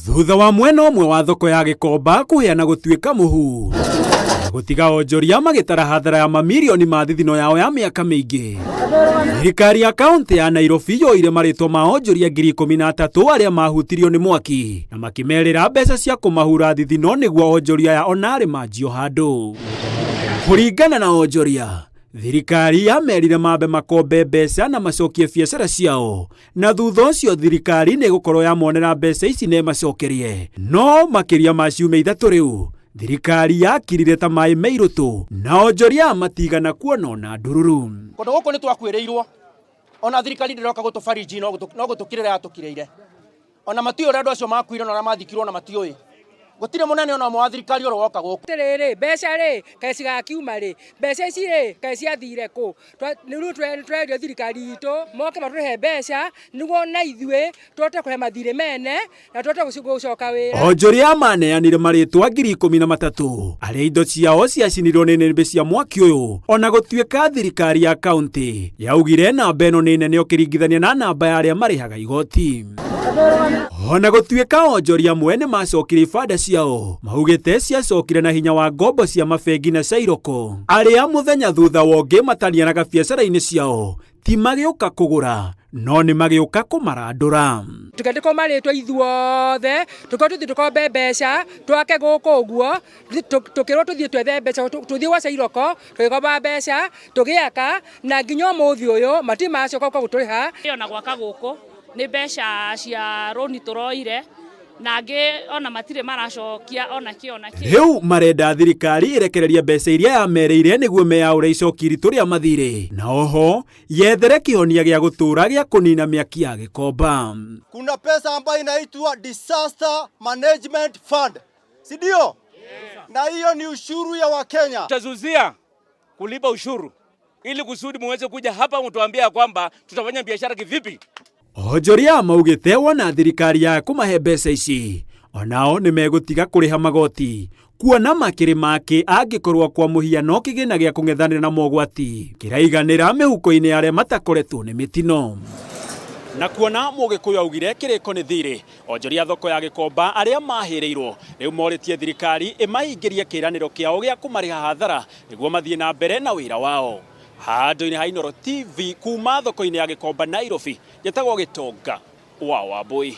Thutha wa mwena ũmwe wa thoko ya Gĩkomba kũhĩa na gũtuĩka mũhu na gũtiga onjoria magĩtara hathara ya mamirioni ma thithino yao ya mĩaka mĩingĩ, thirikari ya kaũntĩ ya Nairobi yoire marĩtwa ma onjoria 13,000 arĩa mahutirio nĩ mwaki na makĩmerĩra mbeca cia kũmahura thithino nĩguo onjoria aya onarĩ manjio handũ. Kũringana na onjoria, thirikari yamerire mambe makombe mbeca na macokie biacara ciao, na thutha ũcio thirikari nĩ ĩgũkorwo yamonera mbeca ici na ĩmacokerie. No makĩria ma ciumia 3 rĩu, thirikari yakirire ta maĩ me irũtũ na onjoria aya matigana kuona ona ndururu. Kũndũ gũkũ nĩ twakuĩrĩirwo, ona thirikari ndĩroka gũtũbariji, no gũtũkirĩra yatũkirĩire. Ona matiũĩ ũrĩa andũ acio makuire na ũrĩa mathikirwo, ona matiũĩ. Gũtirĩ mũnene ona ũmwe wa thirikari ũrĩa woka gũkũ. Atĩrĩrĩ, mbeca rĩ, kaĩ cigakiuma rĩ? Mbeca ici rĩ, kaĩ ciathire kũ? Rĩu twerio thirikari itũ moke matũhe mbeca nĩguo na ithuĩ tũhote kũhe mathirĩ mene na tũhote gũcoka wĩra. Onjoria maneanire marĩtwa 13,000 arĩa indo ciao ciacinirwo nĩ nĩnĩmbĩ cia mwaki ũyũ, ona gũtuĩka thirikari ya kaũntĩ yaugire namba ĩno nĩ nene ũkĩringithania na namba ya arĩa marĩhaga igoti. Ona gũtuĩka onjoria amwe nĩ macokire ibanda ciao, maugĩte ciacokire na hinya wa ngombo cia mabengi na cairoko, arĩa mũthenya thutha wa ũngĩ matanianaga biacara-inĩ ciao ti magĩũka kũgũra no nĩ magĩũka kũmarandũra. Tũkĩandĩkwo marĩtwa ithuothe, tũkorwo tũthiĩ tũkombe mbeca twake gũkũ ũguo, tũkĩrwo tũthiĩ twethe mbeca, tũthiĩ gwa cairoko tũgĩkomba mbeca tũgĩaka, na nginya ũmũthĩ ũyũ matirĩ macoka gũka gũtũrĩha. Ona gwaka gũkũ nĩ mbeca cia rũni tũroire, na angĩ ona matirĩ maracokia ona kĩ ona kĩ. Rĩu marenda thirikari ĩrekererie mbeca iria yamereire nĩguo meyaũre icoki iritũ rĩa mathirĩ, na oho yethere kĩhonia gĩa gũtũũra gĩa kũnina mĩaki ya Gĩkomba. Kuna pesa ambayo inaitwa Disaster Management Fund, si ndio? Na hiyo ni ushuru ya Wakenya. Tutazuzia kulipa ushuru ili kusudi muweze kuja hapa mtuambie kwamba tutafanya biashara kivipi. Onjoria maugĩte wona thirikari ya kũmahe mbeca ici onao nĩ megũtiga kũrĩha magoti, kuona makĩrĩ make angĩkorwo kwa mũhiano kĩgĩna gĩa kũng'ethanĩra na mogwati kĩraiganĩra mĩhuko-inĩ ya arĩa matakoretwo nĩ mĩtino. Na kuona Mũgĩkũyũ augire kĩrĩko nĩ thirĩ, onjoria thoko ya Gĩkomba arĩa mahĩrĩirwo rĩu morĩtie thirikari ĩmahingĩrie kĩĩranĩro kĩao gĩa kũmarĩha hathara nĩguo mathiĩ na mbere na wĩra wao. Handũ-inĩ ha Inooro TV kuma thoko-inĩ ya Gĩkomba Nairobi, njĩtagwo Gĩtonga wa Wambui.